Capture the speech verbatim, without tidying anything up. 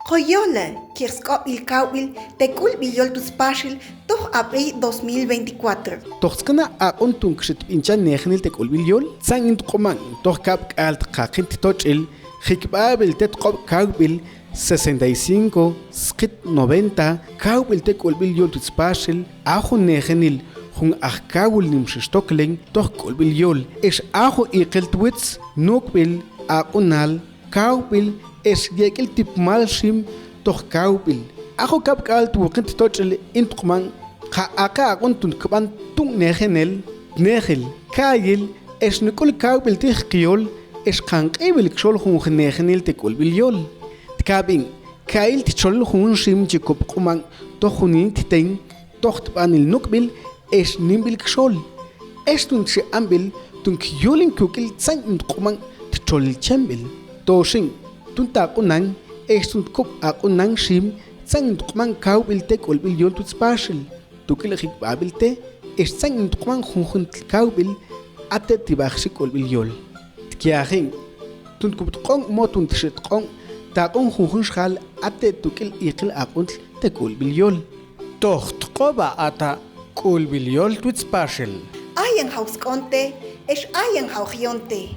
Koyole, kiij sk'obil kawbil te k'ulbil yol tut spaxil toj abiy dos mil veinticuatro. Toj sk'an aq'on tun kxitb'inchan nejenil te k'ulbil yol, tsa'n in tq'uman toj kab' k'al tqaqin ttotx'il jikb'abil te tq'ob' kawbil sesenta y cinco, sqit noventa, kawbil te k'ulbil yol tut spaxil, a jun nejenil jun aj kawil nimxix toklen toj k'ulbil yol, ex a jun iqil twits, nuk'bil, aq'unal, kawbil, ex yek'il tipmal xim toj kawbil. A jun kab' k'al twuqin ttotx'il in tq'uman, qa aqe aq'on tun kb'an tu'n nejenel, tnejil, kayil, ex nuk'ul kawbil ti' jkyol, ex qanq'ibil kxol junjun nejenil te k'ulbil yol. Tkab'in, kayil txolil junjun xim chi kub' q'uman toj junjun tten, toj tb'anil nuk'bil, ex nimbil kxol. Ex tun chi amb'il tun kiyul in kuk'il tsa'n in tq'uman txolil chemb'il. Toxin, tun taq'unan, ex tun tkub' aq'unan xim tsa'n in tq'uman kawbil te k'ulbil yol tut spaxil, tuk'il jikb'abil te, ex tsa'n in tq'uman junjuntl kawbil a te' tib'ajxi k'ulbil yol. Tkiajin, tun kub' tq'o'n mo tun txi tq'o'n, taq'on junjun xjal a te' tuk'il iqil aq'untl te k'ulbil yol. Toj tq'ob' a ta' k'ulbil yol tut spaxil. Ayan jaw sk'oonte, ex ayan jaw jyoonte.